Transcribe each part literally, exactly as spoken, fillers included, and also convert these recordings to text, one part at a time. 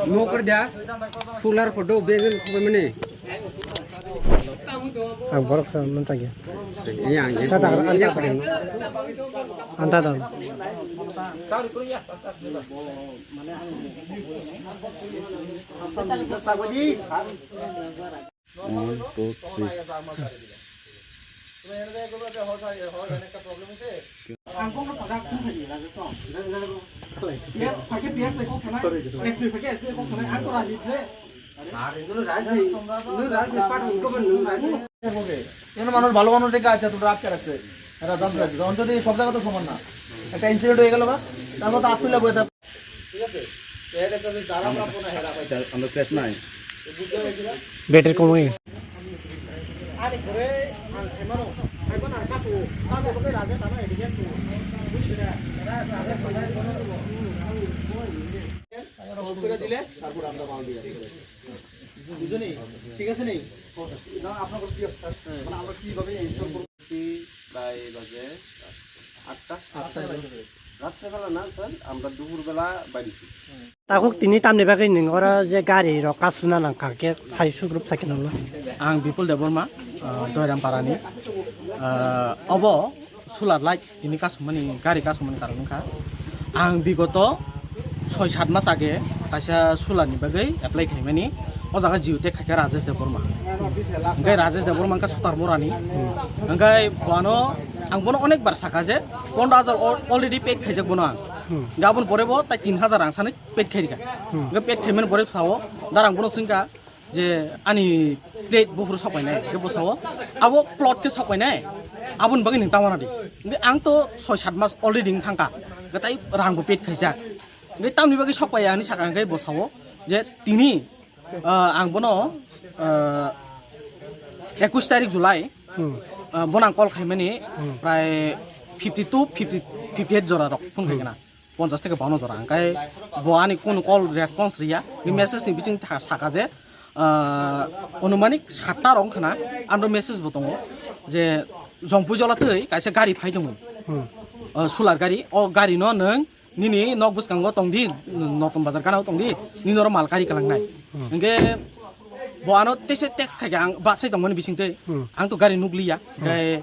Mo kar dia, solar photo begin khobai mani. Ang borok sa man tagi. Iya, iya. Tata, anta dong. Anta dong. One, two, three. এখানে মানুষ ভালো মানুষ দেখে আছে, তোমরা আটকে রাখছে। এরা জানতে পারছে। তখন যদি সব জায়গা তো সমান না, একটা ইনসিডেন্ট হয়ে গেল বা, তারপর তো আপ তুলে বয়ে থাকবে। ঠিক আছে? তো এর একটা যদি দাঁড়ান, আপনারা হেরা পাইছেন। আমরা ক্র্যাশ নাই। তো বুঝতে পেরেছি না? ব্যাটারি কম হয়ে গেছে। আরে ঘরে আর সেমানো, এখন আর কাছে, কাছে বলতে রাজে তারা এদিকে আছে। বুঝলি না? এরা রাজে সবাই বলে দেবো। হোল্ড করে দিলে তারপর আমরা মাল দিয়ে আসবো। বুঝলি? ঠিক আছে নি? না, আপনার কি আছে, স্যার? মানে আমরা কিভাবে এনশিওর করব? প্রায় বাজে আটটা। আটটা বাজে। রাত্রেবেলা না, স্যার, আমরা দুপুরবেলা বাইরেছি। Tabuk tini tamni bagwi nwng oro je gari rok kasuna nang kha khe sai sugrup sakhe nang no. Ang Bipul Debbarma, ah, Doiram Parani. Ah, obo solar light tini kasumani, gari kasumani karon wngkha. Ang bigoto soi sat mas age kaisa solar ni bagwi apply khaimani. O jaga Geotech khaikha Rajesh Debbarma. Hwnkhe Rajesh Debbarma wngkha Sutar Morani. Hwnkhe bono, ang bono onek bar sakha je pondro hajar al-, already paid khaijak bono ang. Hmm. Hwnkhe aboni pore bo tai tin hajar rang sanwi paid khairikha. Hmm. Hwnkhe paid khaimani pore sao, darang bono swngkha, je ani plate buphuru sokpainai, je bwsao abo plot khe sokpainai, aboni bagwi nwng tamo nadi. Hwnkhe ang to soi sat mas already wng thangkha, hwnkhe tai rangbo paid khaijak. Hwnkhe tamni bagwi sokpaiya hinwi sakha, hwnkhe bwsao je tini, ah, ang bono, ah, ekush tarik July, Hmm. ah, bono ang call khaimani Hmm. prai fifty two, fifty, fifty eight jora rok phone Hmm. khaikha na. Ponchas theke bawanno jora. Hwnkhe bo ani kunu call response riya. Ni message ni bising tha-, saka je, ah, anumanik satta rok wngkha na, ano message bo tongo je Jompuijola twi kaisa gari phai tongo. Hmm. Ah, solar gari, o gari no nwng nini nok bwskango tong di, Notun Bazar gana o tong di, nini oro mal kari kwlangnai. Hmm. Hwnkhe bo ano teisa text khaikha ang bachai tongmani bising twi. Hmm. Ang to gari nukliya. Hmm. Hwnkhe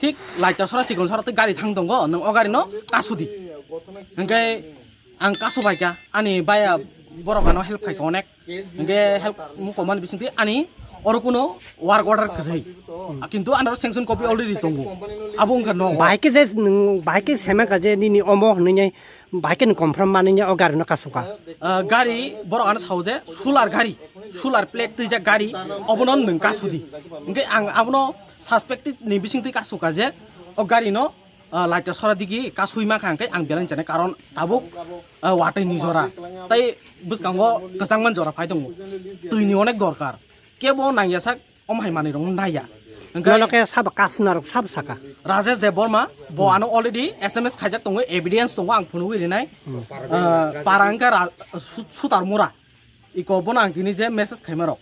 thik Laita sora chikon sora tei gari thang tongo, nwng o gari no kasu di. Hwnkhe ang kasu bai kha, ani baya borok ano help khai kha onek. Hwnkhe help mukomani bising twi ani oro kuno work order kwrwi. Kintu anoro sanction copy already tongo. Abo wngkha no. Bahai khe je nwng, bahai khe sema kha je nini omo hwnwi nai, bahai khe nwng confirm manwi nai o gari no kasu kha. Ah, gari borok ano sao je solar gari, solar plate twijak gari, obono nwng kasu di. Hwnkhe ang abono suspected ni bising twi kasu kha je o gari no, ah, Laita sora digi kasui ma kha, hwnkhe ang belai chanai, karon tabuk, ah, watwi ni jora tai bwskango kwchangma jora phai tongo, twi ni onek dorkar, kebo nangya sak omo hai manwi rok naiya. Hwnkhe Lolo khe sabo kasuna rok sabo saka. Rajesh Debbarma bo ano already S M S khaijak tongo, evidence tongo, ang phunugwi rinai. Hmm. Ah, para hwnkhe Ra-, Su-, Sutar Mura. Iko bono ang tini je message khaima rok.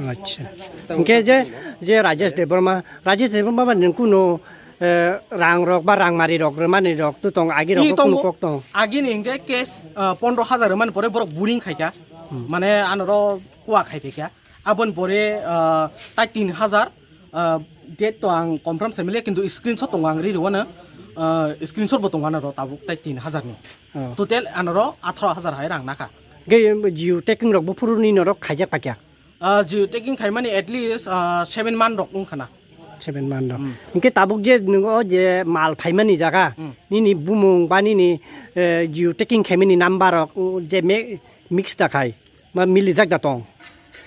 Acha. Hwnkhe je, je Rajesh Debbarma, Rajesh Debbarma ba nwng kuno, eh, rang rok ba rangmari rok rwmani rok tu tong, agi rok Ni kuno tongo. Kok tong. Agi ni hwnkhe case, ah, pondro hajar rwmani pore borok buring khaikha. Hmm. Mane anoro kuwa khai phaikha. Aboni pore, ah, tai tin hajar, ah, date to ang confirm se mile, kintu screenshot tongo ang ri rwano, ah, screenshot bo tongo ano ro tabuk tai tin hajar ni. Oh. Total ano ro atharo hajar hai rang nakha. Ge, em, geotagging rok buphuru ni norok khaijak pakya? Ah, geotagging khaimani at least, ah, seven month rok wngkha na. Seven month rok. Hmm. Hwnkhe tabuk je nwng o je mal phaimani jaga, Hmm. nini bumung ba nini, eh, geotagging khaimani number rok, o je me-, mix ta khai. Ma milijak da tong.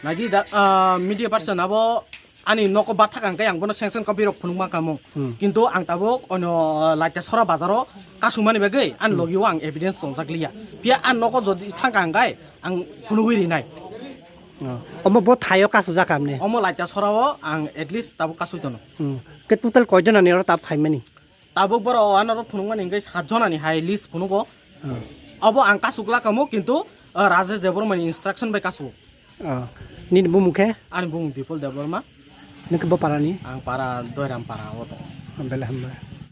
Nagi da, ah, media person abo ani nogo bathak ang khe ang bono sanction copy rok phunukma kamo. Hmm. Kintu ang tabuk ono, ah, Laita sora bazaro kasumani bagwi ani Hmm. logio ang evidence tongjak liya. Phiya ani nogo jodi thangka ang khe ang phunugwi rinai. Oh. Omo bo thaio kasujak hamni. Omo Laita sorao ang at least tabuk kasui tono. Hmm. Ke total koijon ani oro tab phaimani? Tabuk borok o anoro phunukmani hwnkhe sat jonani hai list phunugo. Hmm. Abo ang kasuk lakamo, kintu, ah, Rajesh Debbarmani instruction bai kasugo. Oh. Nini bumung khe? Ani bumung Bipul Debbarma. Nini khe bo parani? Ang para Doiram para o tongo. Belai hambai.